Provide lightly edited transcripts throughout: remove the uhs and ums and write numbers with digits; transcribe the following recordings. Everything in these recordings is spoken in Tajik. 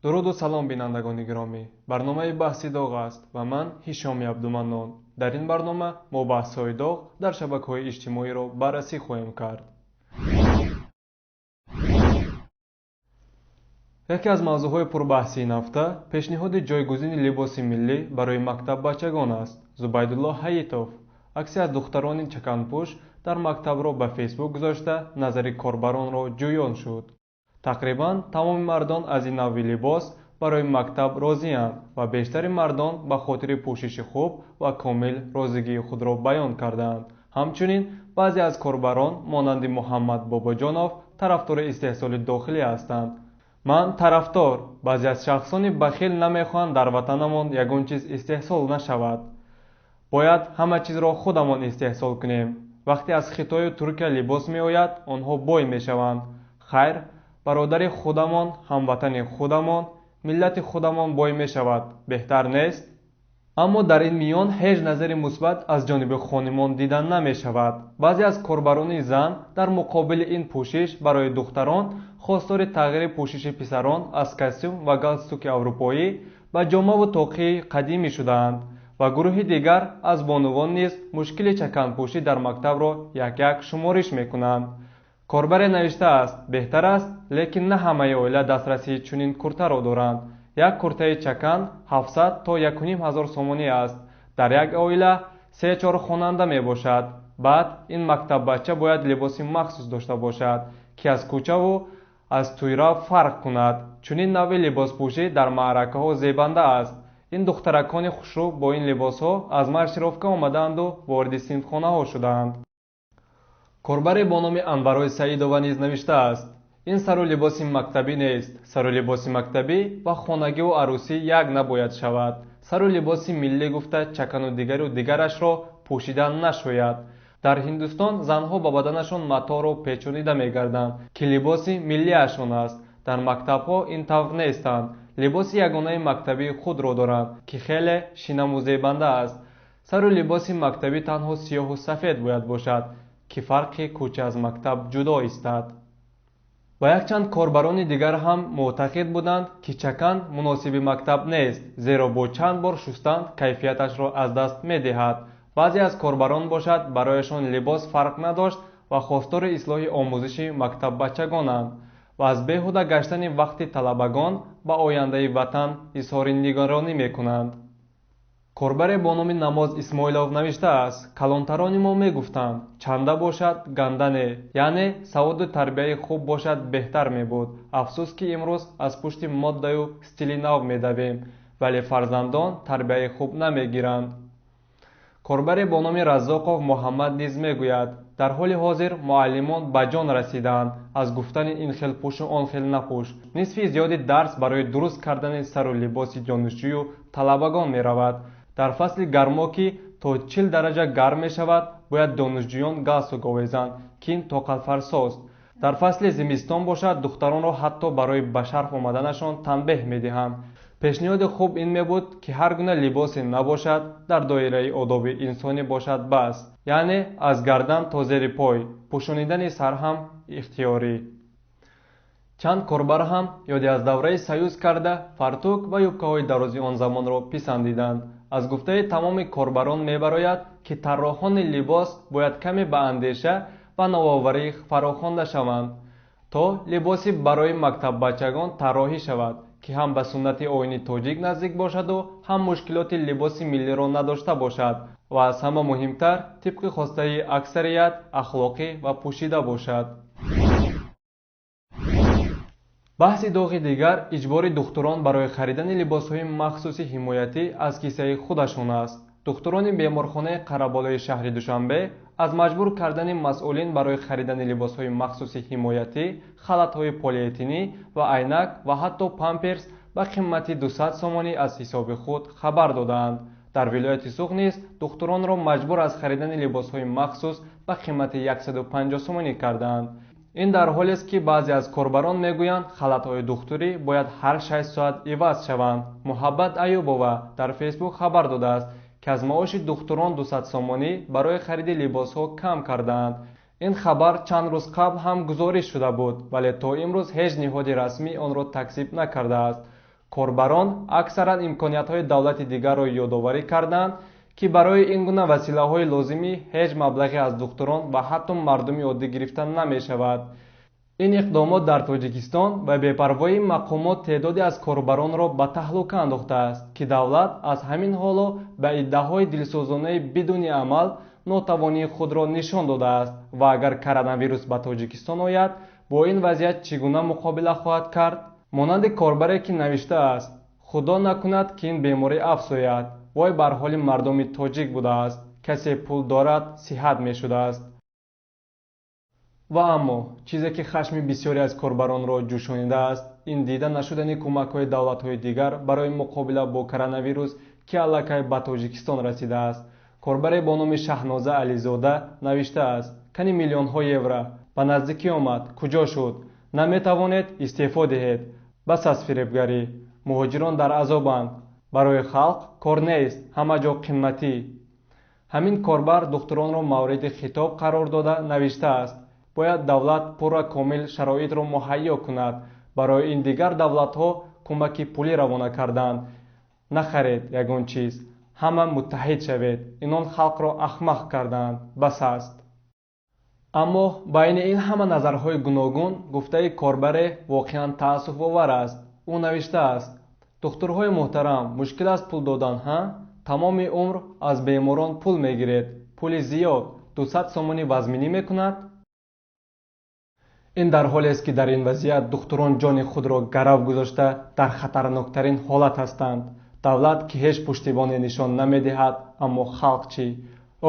Дуруду салом, бинандагони гиромӣ. Барномаи баҳси доғ аст ва ман Ҳишоми Абдуманнон. Дар ин барнома мо баҳсҳои доғ дар шабакаҳои иҷтимоиро баррасӣ хоҳем кард. Яке аз мавзӯъҳои пурбаҳси ин ҳафта пешниҳоди ҷойгузини либоси миллӣ барои мактаббачагон аст. Зубайдулло Ҳаитов аксе аз духтарони чаканпӯш дар мактабро ба Фейсбук гузошта, назари корбаронро ҷӯён шуд. Тақрибан тамоми мардон аз ин навъи либос барои мактаб розианд ва бештари мардон ба хотири пӯшиши хуб ва комил розигии худро баён кардаанд. Ҳамчунин баъзе аз корбарон монанди Муҳаммад Бобоҷонов тарафдори истеҳсоли дохилӣ ҳастанд. Ман тарафдор. Баъзе аз шахсони бахил намехоҳанд дар ватанамон ягон чиз истеҳсол нашавад. Бояд ҳама чизро худамон истеҳсол кунем. Вақте аз Хитою Туркия либос меояд, онҳо бой мешаванд. Хайр, бародари худамон, ҳамватани худамон, миллати худамон бой мешавад. Беҳтар нест? Аммо дар ин миён ҳеҷ назари мусбат аз ҷониби хонимон дида намешавад. Баъзе аз корбарони зан дар муқобили ин пӯшиш барои духтарон хостори тағйири пӯшиши писарон аз костюм ва галстуки аврупоӣ ба ҷомаву тоқии қадимӣ шудаанд ва гурӯҳи дигар аз бонувон низ мушкили чаканпӯшӣ дар мактабро як-як шумориш мекунанд. Корбаре навиштааст: беҳтар аст, лекин на ҳамаи оила дастрасии чунин куртаро доранд. Як куртаи чакан 700 то 1500 сомонӣ аст. Дар як оила 3-4 хонанда мебошад. Баъд ин мактаббача бояд либоси махсус дошта бошад, ки аз кӯчаву аз тӯйрав фарқ кунад. Чунин навъи либоспӯшӣ дар маъракаҳо зебанда аст. Ин духтаракони хушрӯ бо ин либосҳо аз маршировка омадаанду вориди синфхонаҳо шудаанд. Корбаре бо номи Анварои Саидова низ навиштааст: ин сару либоси мактабӣ нест. Сару либоси мактабӣ ва хонагиву арӯсӣ як набояд шавад. Сару либоси миллӣ гуфта чакану дигару дигарашро пӯшида нашояд. Дар Ҳиндустон занҳо ба баданашон маторо печонида мегарданд, ки либоси миллиашон аст. Дар мактабҳо ин тавр нестанд. Либоси ягонаи мактабии худро доранд, ки хеле шинаму зебанда аст. Сару либоси мактабӣ танҳо сиёҳу сафед бояд бошад, ки фарқи кӯча аз мактаб ҷудо истад. Ва якчанд корбарони дигар ҳам муътақид буданд, ки чакан муносиби мактаб нест, зеро бо чанд бор шустан кайфияташро аз даст медиҳад. Баъзе аз корбарон бошад барояшон либос фарқ надошт ва хостори ислоҳи омӯзиши мактаббачагонанд ва аз беҳуда гаштани вақти талабагон ба ояндаи ватан изҳори нигаронӣ мекунанд. Корбаре бо номи Намоз Исмоилов навиштааст: калонтарони мо мегуфтанд, чанда бошад ганда не, яъне саводу тарбияи хуб бошад беҳтар мебуд. Афсӯс, ки имрӯз аз пушти моддаю стили нав медавем, вале фарзандон тарбияи хуб намегиранд. Корбаре бо номи Раззоқов Муҳаммад низ мегӯяд: дар ҳоли ҳозир муаллимон ба ҷон расидаанд аз гуфтани ин хел пӯшу он хел напӯш. Нисфи зиёди дарс барои дуруст кардани сару либоси донишҷӯю талабагон меравад. Дар фасли гармо, ки то 40 дараҷа гарм мешавад, бояд донишҷӯён галстук овезанд, ки ин тоқатфарсост. Дар фасли зимистон бошад, духтаронро ҳатто барои ба шарф омаданашон танбеҳ медиҳанд. Пешниҳоди хуб ин мебуд, ки ҳар гуна либосе набошад, дар доираи одоби инсонӣ бошад бас, яъне аз гардан то зери пой, пӯшонидани сар ҳам ихтиёрӣ. Чанд корбар ҳам ёде аз давраи союз карда фартук ва юбкаҳои дарози он замонро писандиданд. Аз гуфтаи тамоми корбарон мебарояд, ки тарроҳони либос бояд каме ба андеша ва навоварӣ фарохонда шаванд, то либоси барои мактаббачагон тарроҳӣ шавад, ки ҳам ба суннати оини тоҷик наздик бошаду ҳам мушкилоти либоси миллиро надошта бошад ва аз ҳама муҳимтар тибқи хостаи аксарият ахлоқӣ ва пӯшида бошад. Баҳси доғи дигар иҷбори духтурон барои харидани либосҳои махсуси ҳимоятӣ аз кисаи худашон аст. Духтурони беморхонаи Қараболои шаҳри Душанбе аз маҷбур кардани масъулин барои харидани либосҳои махсуси ҳимоятӣ, халатҳои полиэтинӣ ва айнак ва ҳатто памперс ба қимати 200 сомонӣ аз ҳисоби худ хабар додаанд. Дар вилояти Суғд низ духтуронро маҷбур аз харидани либосҳои махсус ба қимати 150 сомонӣ кардаанд. Ин дар ҳолест, ки баъзе аз корбарон мегӯянд, халатҳои духтурӣ бояд ҳар 6 соат иваз шаванд. Муҳаббат Аюбова дар Фейсбук хабар додааст, ки аз маоши духтурон 200 сомонӣ барои хариди либосҳо кам кардаанд. Ин хабар чанд рӯз қабл ҳам гузориш шуда буд, вале то имрӯз ҳеҷ ниҳоди расмӣ онро такзиб накардааст. Корбарон аксаран имкониятҳои давлати дигарро ёдоварӣ карданд, ки барои ин гуна василаҳои лозимӣ ҳеҷ маблағе аз духтурон ва ҳатто мардуми оддӣ гирифта намешавад. Ин иқдомот дар Тоҷикистон ва бепарвоии мақомот теъдоде аз корбаронро ба таҳлука андохтааст, ки давлат аз ҳамин ҳоло ба иддаҳои дилсӯзонаи бидуни амал нотавонии худро нишон додааст ва агар коронавирус ба Тоҷикистон ояд, бо ин вазъият чӣ гуна муқобила хоҳад кард? Монанди корбаре, ки навиштааст: Худо накунад, ки ин беморӣ афзояд. Вой бар ҳоли мардуми тоҷик будааст. Касе пул дорад, сиҳат мешудааст. Ва аммо чизе, ки хашми бисёре аз корбаронро ҷӯшонидааст, ин дида нашудани кӯмакҳои давлатҳои дигар барои муқобила бо коронавирус, ки аллакай ба Тоҷикистон расидааст. Корбаре бо номи Шаҳноза Ализода навиштааст: Кани миллионҳо евро ба наздикӣ омад, куҷо шуд? Наметавонед, истеъфо диҳед. Бас аз фиребгарӣ. Муҳоҷирон дар азобанд. Барои халқ кор нест, ҳама ҷо қиматӣ. Ҳамин корбар духтуронро мавриди хитоб қарор дода навиштааст: Бояд давлат пурра комил шароитро муҳайё кунад. Барои ин дигар давлатҳо кӯмаки пулӣ равона карданд. Нахаред ягон чиз. Ҳама муттаҳид шавед. Инон халқро ахмақ карданд. Бас аст. Аммо байни ин ҳама назарҳои гуногун гуфтаи корбаре воқеан таассуфовар аст. Ӯ навиштааст: Духтурҳои муҳтарам, мушкил аст пул додан, ҳа? Тамоми умр аз беморон пул мегиред. Пули зиёд 200 сомонӣ вазминӣ мекунад? Ин дар ҳолест, ки дар ин вазъият духтурон ҷони худро гарав гузошта дар хатарноктарин ҳолат ҳастанд. Давлат, ки ҳеҷ пуштибоне нишон намедиҳад, аммо халқ чӣ?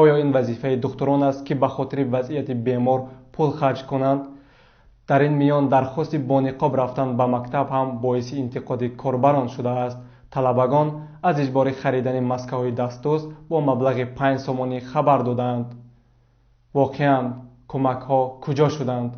Оё ин вазифаи духтурон аст, ки ба хотири вазъияти бемор пул харҷ кунанд? Дар ин миён дархости бо ниқоб рафтан ба мактаб ҳам боиси интиқоди корбарон шудааст. Талабагон аз иҷбори харидани маскаҳои дастдӯз бо маблағи 5 сомонӣ хабар доданд. Воқеан, кӯмакҳо куҷо шуданд?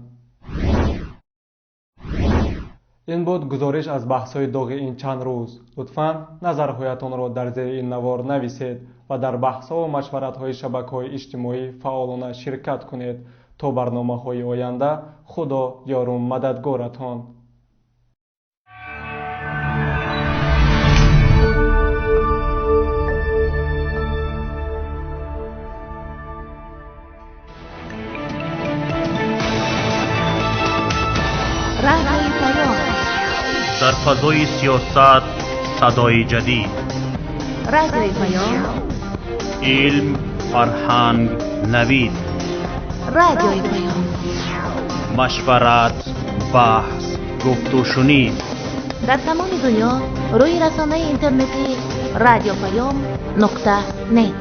Ин буд гузориш аз баҳсҳои доғи ин чанд рӯз. Лутфан назарҳоятонро дар зери ин навор нависед ва дар баҳсҳо ва машваратҳои шабакаҳои иҷтимоӣ фаъолона ширкат кунед. То барномаҳои оянда Худо ёру мададгоратон. Дар фазои сиёсат садои ҷадид, Радиои Паём, илм, фарҳанг, навид, Радиои Паём, машварат, баҳс, гуфтушунид. Дар тамоми дунё рӯи расонаи интернетии радиопаём.нет.